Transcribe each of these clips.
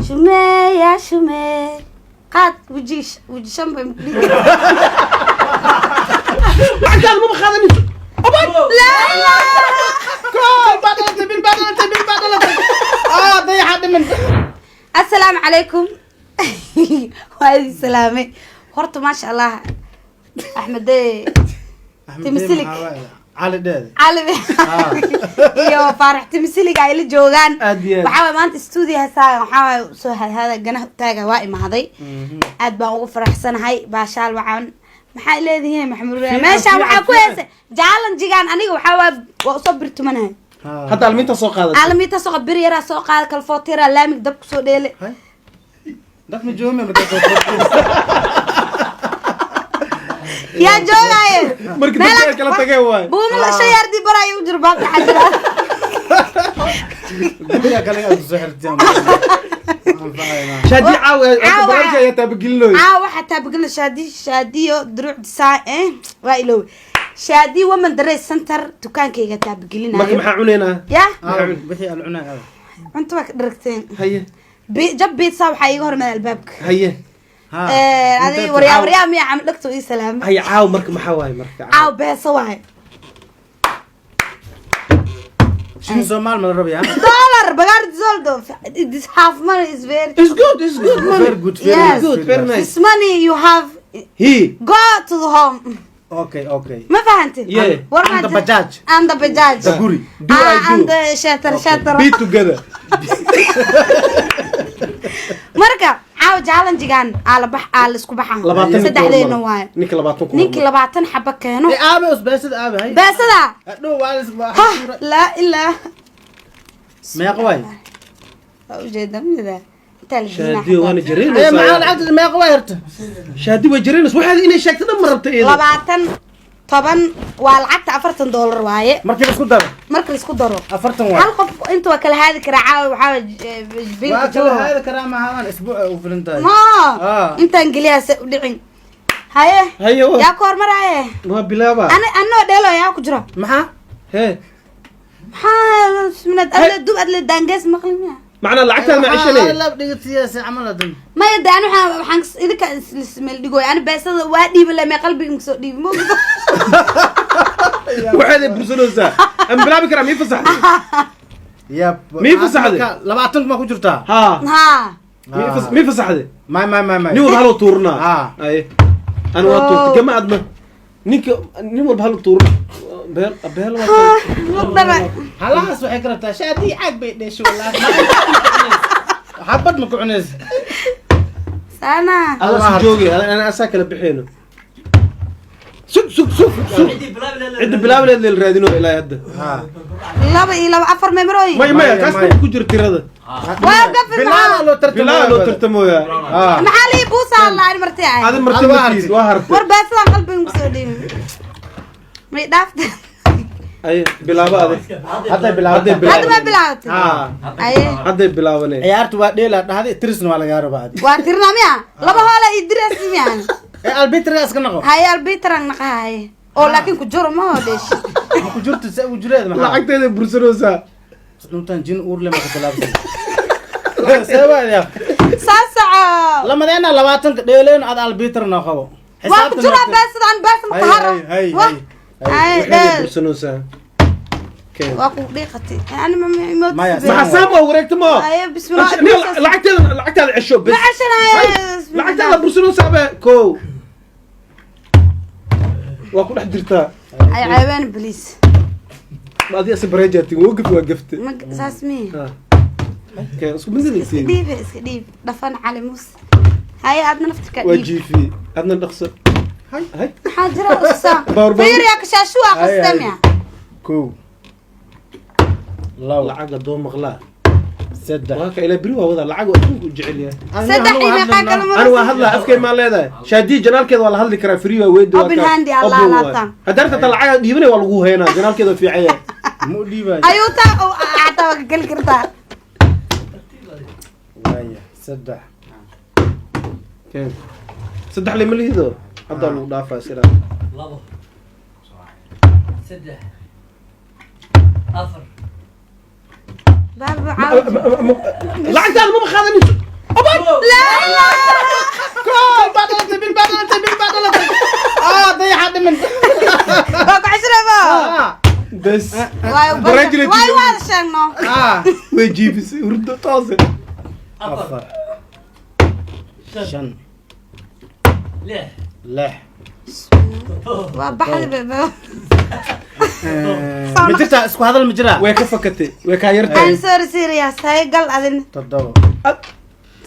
Shumee yaa shumee, qaad weji weji shan bay mukudhigi. Lacagtaada maba qaadanayso. Laa ilaaha. Kow baa dhalatay, bil baa dhalatay, bil baa dhalatay. Ah, dayaxa dhiman. Assalaamu calaykum, waa idin salaamay. Horta maasha Allah, Axmede Timisilig. Cali dheede. Cali iyo Faarax Timisilig ay la joogaan. Aad iyo aad. Waxaa waay maanta studio hasaaga, waxaa waay soo hadhada ganaha taaga waa imaaday. Aad baan ugu faraxsanahay. Baashaal wacan, maxaa leedihiin? Maxamuud, meeshaan waxaa ku heesay challenge-igan. Aniga waxaa waay waa usoo birtumanahay. Hadda almiinta soo qaadatay. Caalamiinta soo bir yaraa soo qaada, kalfoota yaraa laamig dab kusoo dheele. Dad ma joomi markaa soo. Yaa joogaaye? Markii dadka ay kala tageen waay. Buuma shan yaardii baraya u jiro baabka xajira. Guriga kale aad soo xirteen. Shaadi caawa. Caawa. Barnaamijka ayaa taabagelinooy. Caawa waxaa taabagelina Shaadi, Shaadiyo Duruuc Design. Waa iloowe, Shaadi Woman Dress Center dukaankayga Marka taabagelinayo. Maxaa cunaynaa? Ya. Wixii aan cunaa aad. Cunto waa ka dharagteen. Haye. Jab pizza waxaa iiga hormar albaabka. Haye. Adi waryaa waryaa miya camal dhagto ii salaama. Haye, caawa marka maxaa waaye marka? Caawa beesa waaye. Shilin Soomaal ma la rabaya? Dollar bagaar zoldo, this half money is very It's good, it's good money. Very good, very Yes. Good, very nice. This money you have he go to the home. Okay. Ma fahantin? Yeah. War. And the bajaj. And the bajaj. The guri. Do I Ah, do. And the shatar shatar. Be together. Marka caawa challenge-igan aa la bax, aa la isku baxan. 20. Saddexdeena waaye. Ninka 20 ku Ninkii 20 xaba keeno. Eh, aabe usbeesada aabe hay. Beesada. Hadhow waa is Ha laa ilaa. Meeqa waay? Waa ujeeda mida intaa la gelinaa. Shaadiyo waana Eh, maxaa jaraynaysaa. Lacagta meeqa waay horta? Shaadi way jaraynaysa, waxaad inay sheegto dhan ma rabta iyada. 20 10 waa lacagta $40 waaye. Markii la isku daro. Marka la isku daro. 40 waay. Hal qof inta waa kala haadi karaa caawa, waxaa Waa kala haadi karaa, ma ahaan isbuuc ay u filan tahay. Ma Ah. intaan geliyaa se u dhicin. Haye. Haye Yaa ku hormaraaye? Waa bilaaba. Ani anoo dheelo yaa ku jira. Maxaa? Hee. Maxaa minad adle dub adle daangees maqli miya? Macnaa lacagtaada ma ceshanay. La dhigatiya camal adan. Maya de, ani waxaan idinka ismeel dhigoy. Ani beesada waa dhiibi le, mee qalbiga masoo dhiibi ma ogdo. Waxaad bursanaysaa aan bilaabi karaa, mii fasaxday? Yab. Mii fasaxday? 20 ma ku jirtaa? Haa. Haa. Mii fasaxday? May, may, may, may. Nin walba haloo tuurnaa. Haa. Aye, ani waa tuurtay gama adna ninka nin walba halo tuurna beel beel waa. Lugdhaba. Halahaas waxay ka rabtaa shaadii caag bay dheesho, wallaahi xabad ma ku cunaysa. Sana. Alla si joogay ana asaa kala bixeyno. Sug, sug, sug, sug, cidda bilaabileed leel raadino ilaa hadda. Ha. Laba iyo laba afar memerooyin. Maya, maya. Maya, Kaas maya. ku jiro tirada. Waa gafi. Bilaaba Maxaa loo tartamooyaa. Bilaa loo tartamooyaa. Ha. Maxaa lii buusa alla ani marti ahay. Adi marti. Adi waa martiid hartay. waa hartay. War beesadaan qalbiga kusoo dhiibi may dhaafta. Ay, bilaabo adi. Hadday bilaabatay. Hadday Hadda ma bilaabatay? Ha. Aye. Hadday bilaabanee. Ciyaartu waa dheela dhahday, tirisna waa lagaa rabaa adi. Waa tirnaa miya? Laba hoola iyo diras miya? Ee, albitriga iska noqo. Haye, albitran naqaha haye, oo laakiin ku juro ma hoo dheeshi. Ma ku jirto, se ugu jireed maxaa? Lacagteeda bursanaysaa. Dhuntan jin uur le ma ku talaabsan see waa. Saa soco. Lamadeena 20-ka dheeleen, ad albitr noo qabo. Waa ku jiraa beesadaan, beesa ma kaharo. Hay, hay. Wah. Hay. Haye. Waxayna Dheel. bursanaysaa. Keen. Waa ku dhiiqatay ani ma Maya, maxaa saam oo wareegta ma? Haye, bismillah. Lacagteeda, lacagtaada cesho bes. Ma ceshanaayo. Lacagtaada bursanaysaa be kow waa ku dhex jirtaa. Ay ceebeen, please. Ma adi ase bareejaatin waa gaf, waa gafte. Ma saas miya? Ha. Keen, isku Iska midinaysiin. dhiib, iska dhiib dhafan Cali Muuse. Haye, aadna naftirka Waa dhiib. jiifi adna dhaqso hay. Maxaa jira usaa? Baar baar. Fiiriya kashaashu waa Hay, hay. qastamia. Kow, labo. Lacag adoo maqlaa. Saddex. Waa ka ilaa beri waa wadaa lacag oo adduunka u jecel yahay. Saddex iyo meeqaa kala? Ani waa hadlaa, afkay maa leedahay. Shaadii janaalkeeda waa la hadli karaa, free waa weyd. Open hand Allah laabtaan. Hadda arta lacag dhiibanay waa lagu haynaa, janaalkeeda waa fiican yahay. Ma u dhiibayo. Ayuu taa oo xataa waa ka geli kartaa. Waaya, saddex. Keen. Saddex lima lihido haddaa lagu dhaafaa sidaa. Labo, saddex, afar. Baaba caawa. Lacagtaada maba qaadanayso. Laa ilaaha. Kow baa dhalatay, bil baa dhalatay, bil baa dhalatay. Ah, dayaxa dhiman. Waa ku cashiraba. Ah, Bes. Waay. Congratulations. Waay, waada sheegno. Ah. Way jiifisay hurdo toose. 4, 5, 6. Waa baxdi bebe. Ma jirtaa isku hadal ma jiraa? Way ka fakatay, way kaa yartahay. I'm sorry, serious. Hay gal adin. 7.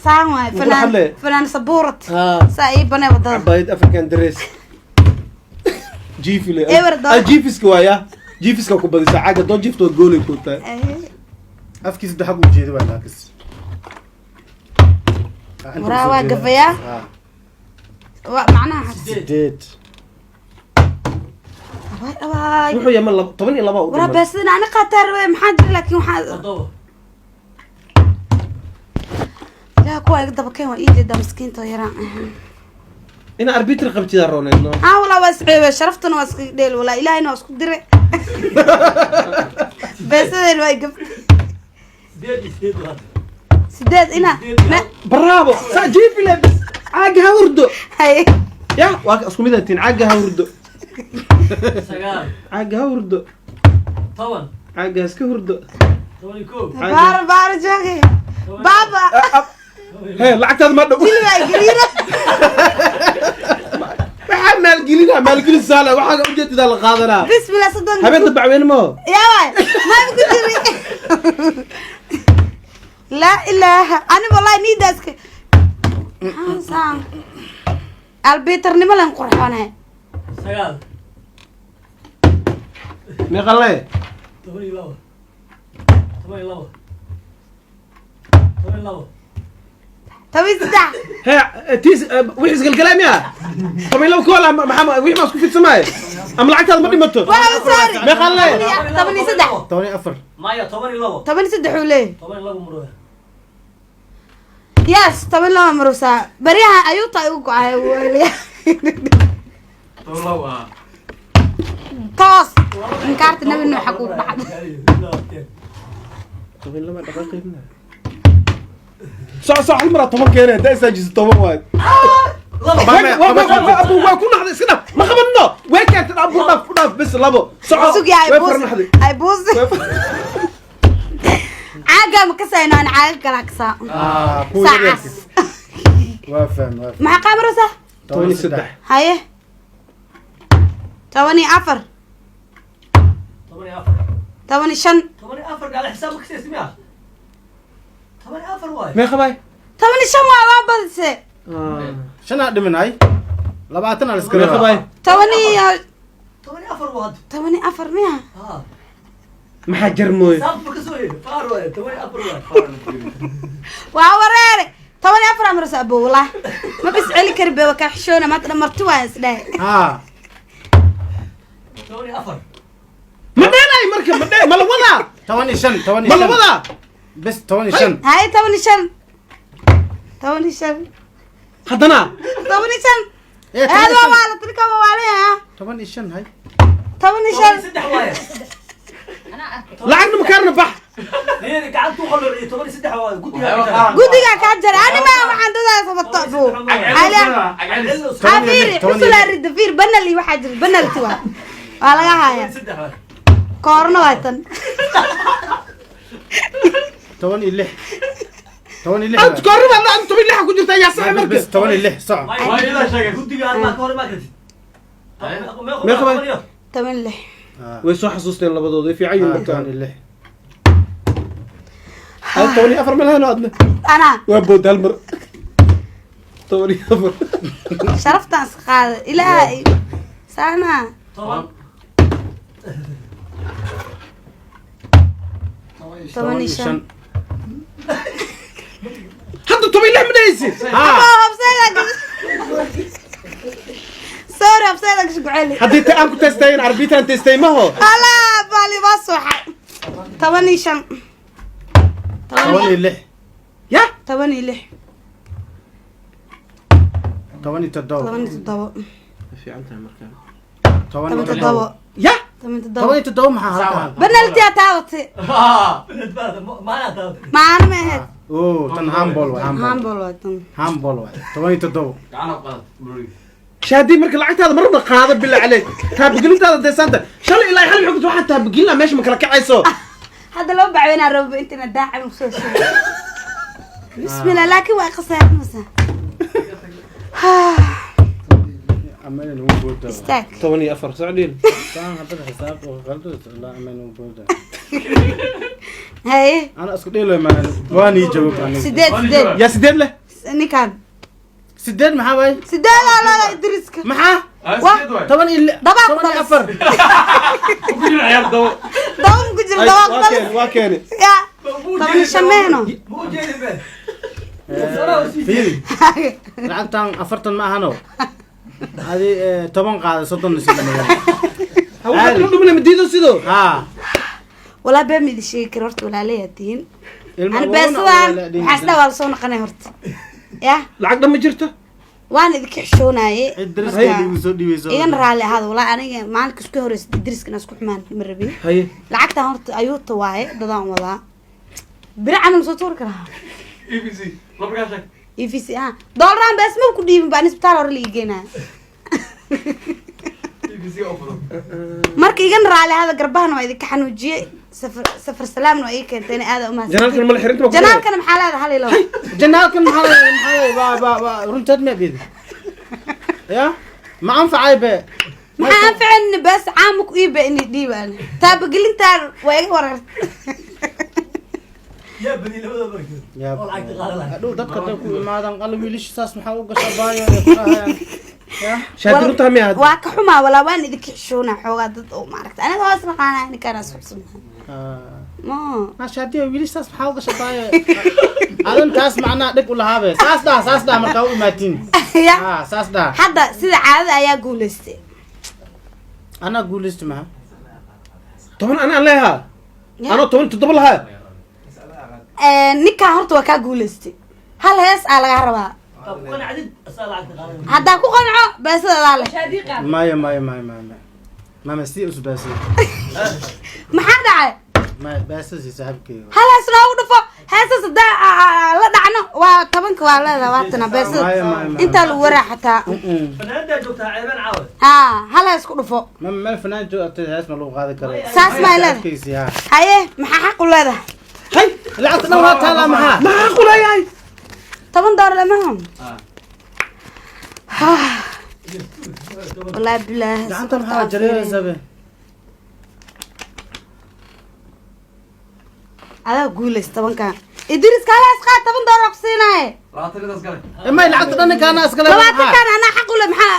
Saan waay. Muxuu Fanaan. hadlay? Fanaan sabuurat. Ah. Saa ii banay wadada. Cabaayad African dress jiifile. Ewer dog. Ah, jiifiska waaya, jiifiska ku badisa caaga doo jiifto goolay ku tahay. Afkiisa daxag u jeeda waa laakis. Ah, inta Waraa kusoo waa jeeda. gafayaa. Ah, Waa macnaha. 8. Abaay abaay. Wuxuu yahay ma 12 u Waraa dhiman. beesadana ani qaataa rabay, maxaa jira? Laakiin waxaa ilaah kuwa iga daba keen, waa ii jeedaa miskiinta oo yaraan. Ina arbitr qabtidaa rooneed no. Ah, walaa waa isceebe, sharaftana waa iska dheel, walaa ilaahayna waa isku dire, beesadeen waa igab 8 ina ma. Bravo, saa jiifile bes, caaga ha hurdo. Hay. Ya waa isku mid atiin, caaga ha hurdo, caaga ha hurdo, caaga ha iska hurdo. Baara baara jooge baaba. He, lacagtaada ma dhow. Jilibaa gariira. Waxaa maalgelina, maalgelin saala, waxaa ujeedidaa la qaadanaa. Bismillah, 30. Habeenta bacweyne maho. Yaa waay, maa ku jiri. Laa ilaaha, ani wallahi niidaaska saan albiitarnimo lan qurxoonahay. Meeqa le? 13. He, tiis wixii isgalgalay miya? 12 koola maxaa wixii ma isku fidsamaaye ama lacagtaada ma dhimato? Waa sorry. Meeqa le? 13. 14. 13 uu leeyahay. Yes, 12 marusaa baryahan ayuuta igu go-ay weliya. Toos inkaarta nabi nuuxa kugu dhacda. 12 dhaqaaqeydna soco soco, hal maraa 10 keenay haddaa isaajiso 10 waay. Waa ku naxday, iska dhaaf, ma qabanno, way keentay, abu dhaaf, ku dhaaf bes, labo soco. Sug yaa. Way Ay buus. farnaxday. Ay buus. Caagaa ma kasayno? Aan caaga kalaa kasaa. Ah, kuwa saacaas. yaryarka. Waa faham, waa faham. Maxaa qaamaraysaa? 13. Haye, 14, 15. Meeqa bay? 15 waa badise. Shanaa dhiman, ay 20 aa la iska Meeqa rabaa. bay? Toban iyo 14 miya? Maxaa jarmooy? Waa wareere, 14 amaraysa abo, wallah ma bis celi kari be, waa kaa xishoona maanta dhan marti waa isdhahay. Ah, Ma dheenay marka, ma dhee, ma la wadaa? 15, 15. Ma la wadaa? Bes 15. Haye, 15, 15. Haddana. 15. Eh, aad 15. waa waala tirka, waa waalaya. 15, hay. 15. Lacagna makaarna bax. Guddigaa kaa jaray, ani maa waxaan dadaa sabato abo fiiri xusulaa ridda, fiir banali, waxaa jira banalti, waa laga haya koorna, waa tan. 16, 16. Ant koorna baa 16 ku jirta yaa sax marka. Bes 16, soco. Meeqa bay? 16. Ah, Way soo xasuusteen labadooda, way fiican yihiin ah, markaan. 16. Hal 14 malahan adna. Anaa. Waa bood hal mar 14. Sharaftaan iska qaada ilaahay saana. 15. Hadda 16 ma dhahaysid? Abo hobseeda gash, sorry, hobseeda gash guceli. Haddii ta aan ku testayn arbitraan testay maho. Alaa bali waa suuxay, 15. 16. Ya. 16. 17. 17. Fiican tahay markaan. Toban Toban iyo toddobo. toddobo. Ya. 17. 17 maxaa halkaa? Banaltiyaa taabatay maana ma ahayd. Oo, tan handball waay, handball. Handball waa tan. Handball waay, 17. Shaadi, marka lacagtaada marna qaado, bilaa caleyk. Taabagelintaada deesaanta shalay ilaa xal xogta waxaan taabagelina meesha ma kala kacayso. Hadda loo bacweynaa rabo intina daacam kusoo shubo. Bismillah, laakiin waa khasaarmasa. Ama inuu booda. Istaag. 14 socdiin. Tan hadda xisaab oo qaldo la ama inuu booda. Haye. Ana isku dheelo maan, waan ii jawaab aniga. 8, 8. Yaa sideed leh? Ninkaan. 8 maxaa waay? Sideedaa loola Idriska. Maxaa? Toban iyo Dabaa ku toban iyo dhalas. afar. Daban ku jiro, dabaa ku Waa dhalas. keeni, waa keeni. Ya 15 meeno. Fiiri, lacagtan 40 ma ahano, adi 10 qaada, 30 sii dhamayaa. Waxaa kala dhumina madiido sidoo. Ha. Walaa been ma idin sheegi kara horta, walaalayaa tihiin. Ilma ani agoon beesadaan oo la dhihin. waxaa isdhaa waa lasoo noqonay horta ya. Lacag dhan ma jirto. Waan idinka xishoonaye. Cid dariska igu soo dhiibeyso. Igana raalli ahaada. Walaa aniga maalinka isku horeysa Idriska inaan isku xumaan ma rabin. Haye. Lacagtan horta ayuuta waaye, dadaan wadaa, biri camal ma soo tuuri karaa EVC ah doolaraan bees ma ku dhiibin baan isbitaal hore la ii geenaya. Marka igana raalli ahaada, garbahana waa idinka xanuujiyey, safar safar salaamna waa ii keentay in aada umahadsan. Janaalkan mala xirinta ma ku Janaalkana maxaa leedahay? Hal iyo labo. Janaalkan maxaa waa runteed ma bid ya ma anfacay be. Maxaa anficin bees caama ku iiba inay dhiibaan taabagelintaan waa iga wareertay. Ya hadhow dadka day ku imaadan qala wiilasha saas maxaa u gashaa baayo ay ku dhahayaan ya. Shaadi, runtaa miya hadda? Waa ka xumaa walaa, waan idinka xishoona xoogaa dad oo maaragta aniga hoos naqaana ninkaan asxubsan ma. Maashaadiyo wiilasha saas maxaa u gashaa baayo, adan taas macnaa dhig u lahaabe, saas dhaha, saas dhaha markaa u imaatiin. Ya. Ha, saas dhaha. Hadda sida caadada ayaa guulaystay. Anaa guulaysta maha. 10 anaa leehaa, anoo 17 lahaa. Ninkaan horta waa kaa guulaystay, hal hees aa lagaa rabaa. Haddaa ku qanco beesada adaa leh. Maya, maya, maya, maya, maya, mama si us baasay. Maxaa dhacay? Maya, baasasi saaxiibkeyga. Hal hees noogu dhufo, heesas haddaa la dhacno waa 10-ka waa leedahay, waatana beesada. Maya, maya, maya. Intaa lagu waraa xataa. Ha, hal hees ku dhufo. Ma meel fanaan joogtay hees ma lagu qaadi karo. Saas ma leedahay? Saaxiibkeysi, ha. Haye, maxaa xaq u leedahay? Hay. Lacagta dhan waa taalaa, maxaa? Maxaa ku leeyahay? 10 doolar lamaha, wallaahi bilaahi. Gacanta maxaa jareeraysaa be? Adaa guulays 10-kan, Idriska halaas qaad, 10 doolar ku siinaaye. May, lacagta dhan ninkaana iskale. 20-kan anaa xaq u leh, maxaa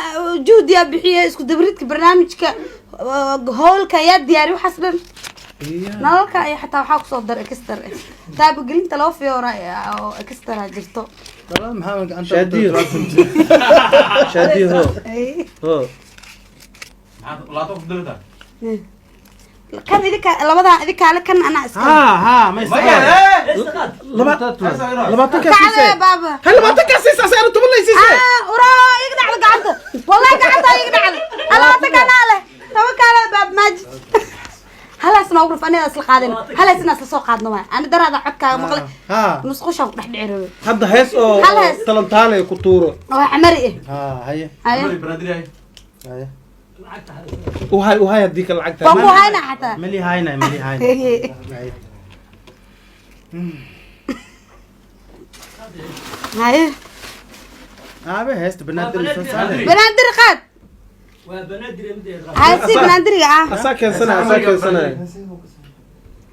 juhdiyaa bixiyey isku dabridka barnaamijka, howlka ayaa diyaari waxaas dhan, nalalka iyo xataa waxaa kusoo dar extra taabagelinta loo fiyoora oo extra jirto. Dhalada maxaa gacanta? Shaadiyo. Shaadiyo, ho ho. Kan idinka labadaa idinkaale, kan anaa iska ha ha, may. 20-kaa kacde siisee. Baaba. Hay, 20-kaa siisa, asagana 10 lay siisee. Ah, uraa iga dhacda gacanta, wallahi gacanta iga dhacda. 20-kan leh, 10-kaa leh baab maajid. Halaas noogu dhuf, aniga isla qaadin, halaas inaa isla soo qaadno waay. Ani daraada codkaaga maqlay. Ha. Musqushaan ku dhex dhici rabay. Hadda hees oo Hal hees. talantaale ku tuuro. Oo xamari eh. Ha, haye. Haye. Haye. Uhay, uhay haddii kale lacagta. Waan ku haynaa xataa. Mali hayna, mali hayna. Haye. Haye. Aabe, heesta banaadir soo saare. Banaadir qaad. Haye, si banaadiriga ah. Asaa keensanaya, asaa keensanaya.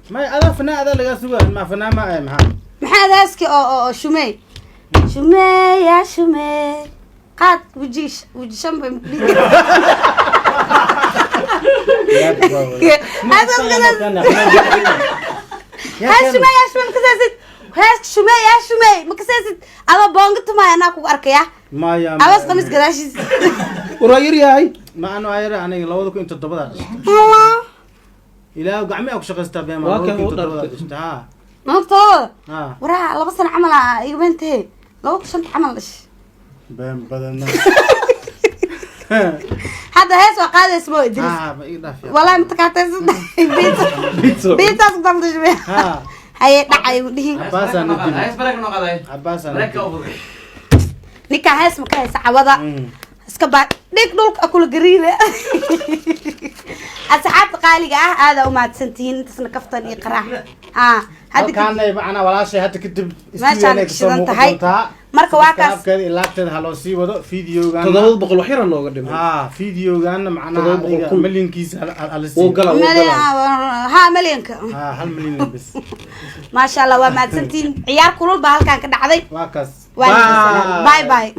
May, adaa fanaa, adaa lagaa sugaa, ma fanaa ma ay maxaa? Maxaa heeski oo shumey shumey yaa shumey qaad, weji weji shan bay mukdhigi. Hees shumey yaa shumey makasaasid, hees shumey yaa shumey makasaasid, adoo boonga tumaya anaa kugu arkaya. Maya. Abaas qamis gadaashiis. Waraa yar yahay. Ma anu ayara, aniga 2007-daa dhashay. Allah. Ilaa gacmi aa ku shaqaystaa beema. Waa kan 2007-daa u dhartay. dhashtay, ha. Maogtooda. Ha. Waraa 2 sano camal aa iga weyntahe, 2005-ta camal dhashay. Been badana. Hadda hees waa qaadaysa mo Idris? Ha, ma iga dhaaf ya. Wallahi matakaataysa. Pizza. Biitaas ku daldashme. Ha. Haye, dhacay u dhihin. Cabbaas aan u dilay. Cabbaas aan u dilay. Ninkaan hees ma ka haysa cawada? Iska baa dhig dhulka kula gariire. Asxaabta qaaliga ah, aada umahadsantihiin. Intaasna kaftan iyo qaraax ah hadda kadib. Halkaana macnaa walaashay hadda kadib Meeshaan studio-na kasoo shidan muuqan tahay. doontaa. Marka waa kaas. Subscribe-keeda iyo laagteeda ha loo sii wado videogan. 700 wax yara nooga dhimay. Ha, videogaana macnaha 700 adiga kun. milyankiisa hala Wuu siiyo. galaa, wuu galaa. Ha, milyanka. Ha, 1 milyan bes. Maasha Allah, waa mahadsantihiin. Ciyaar kulul baa halkaan ka dhacday. Waa kaas. Waa. Bye bye.